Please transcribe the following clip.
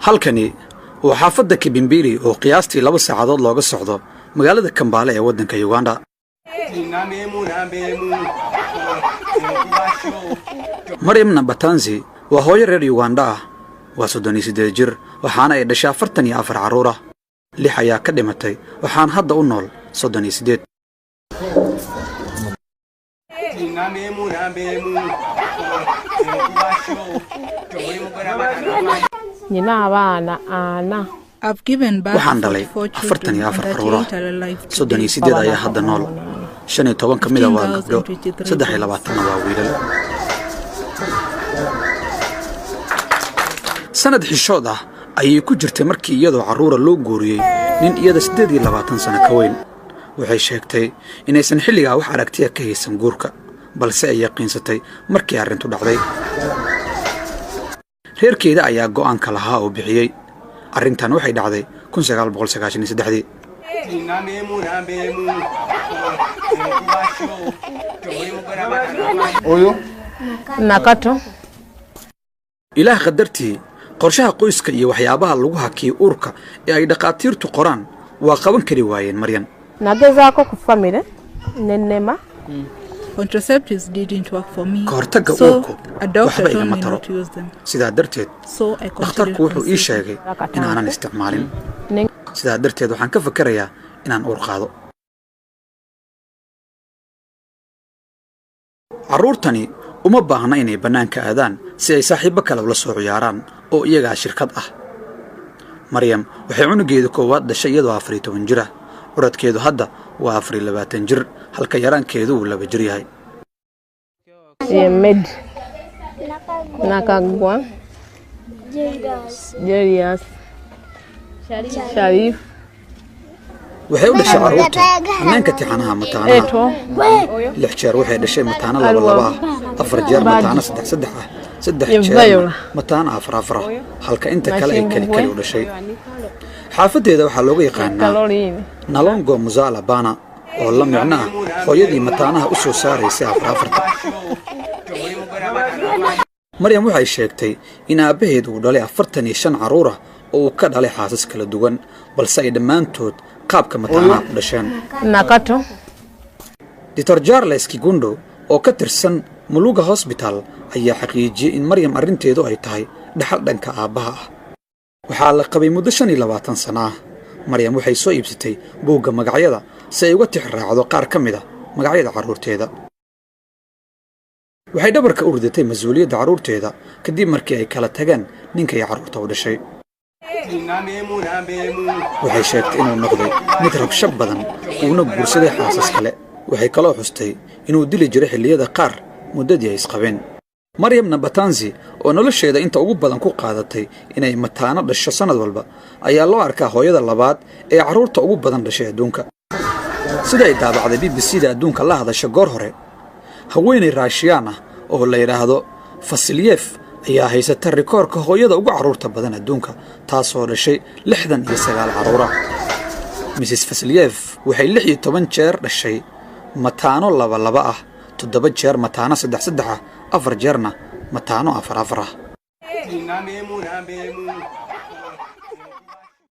Halkani waa xaafadda Kibimbiri oo qiyaastii 2 saacadood looga socdo magaalada Kambaale ee waddanka Uganda. Maryam Nabatanzi waa hooyo reer Uganda ah. Waa 38 jir, waxaana ay dhashay 44 carruur ah. Lix ayaa ka dhimatay, waxaana hadda u nool 38. Waxaan dhalay 44 carruur ah. 38 ayaa hadda nool. 15 ka mida waa gabdho, 23-na waa wiilal. Sanad xishood ah ayay ku jirtay markii iyadoo carruura loo guuriyey nin iyada 28 sano ka weyn. Waxay sheegtay inaysan xilligaa wax aragtiya ka haysan guurka, balse ay yaqiinsatay markii arrintu dhacday. Reerkeeda ayaa go'aanka lahaa oo bixiyey. Arrintan waxay dhacday 1993-dii. Ilaah qadartii, qorshaha qoyska iyo waxyaabaha lagu hakiyey uurka ee ay dhakhaatiirtu qoraan waa qaban kari waayeen Maryan. Nagezaako ku famire nenema. Ka hortagga uurku waxba igama taro, sidaa darteed dhakhtarku wuxuu ii sheegay inaanan isticmaalin. Sidaa darteed waxaan ka fakerayaa inaan uur qaado. Carruurtani uma baahna inay bannaanka aadaan si ay saaxiibbo kale ula soo ciyaaraan oo iyagaa shirkad ah. Maryam waxay cunugeeda koowaad dhashay iyadoo 14 jir ah. Curadkeedu hadda waa 24 jir, halka yaraankeedu uu 2 jir yahay. Ye Medi Nakagwa Julius Sharif. Waxay u dhashay carruurta hanaanka tixanaha mataanaha. Eto. Lix jeer waxay dhashay mataano laba laba ah, afar jeer mataano saddex saddex ah, saddex jeerna Viola. mataano afar afar ah, halka inta kale ay keli keli u dhashay. Xaafaddeeda waxaa looga yaqaanaa Caroline. Nalongo Musala Bana, oo la micno ah hooyadii mataanaha u soo saaraysay afar afarta. Maryam waxay sheegtay in aabbaheed uu dhalay 45 carruur ah oo uu ka dhalay xaasas kala duwan, balse ay dhammaantood qaabka mataanaha ku dhasheen. Nakato. Dr Charles Kigundo oo ka tirsan Muluga Hosbital ayaa xaqiijiyey in Maryam arrinteedu ay tahay dhaxal dhanka aabbaha ah. Waxaa la qabay muddo 25 sano ah. Maryam waxay soo iibsatay buugga magacyada si ay uga tix raacdo qaar ka mid a magacyada carruurteeda. Waxay dhabarka u ridatay mas-uuliyadda carruurteeda kadib markii ay kala tageen ninkay carruurta u dhashay. Waxay sheegtay inuu noqday mid rabsho badan, uuna guursaday xaasas kale. Waxay kaloo xustay inuu dili jiray xilliyada qaar muddadii ay isqabeen. Maryam Nabatanzi, oo nolosheeda inta ugu badan ku qaadatay inay mataano dhasho sannad walba, ayaa loo arkaa hooyada labaad ee carruurta ugu badan dhashay adduunka, sida ay daabacday BBC da adduunka la hadasha goor hore. Haweenay Raashiyaan ah oo la yidhaahdo Fasilyef ayaa haysata rikoorka hooyada ugu carruurta badan adduunka, taasoo dhashay 69 carruur ah. Mrs Fasilyef waxay 16 jeer dhashay mataano laba laba ah, toddoba jeer mataano saddex saddex ah, afar jeerna mataano afar afar ah.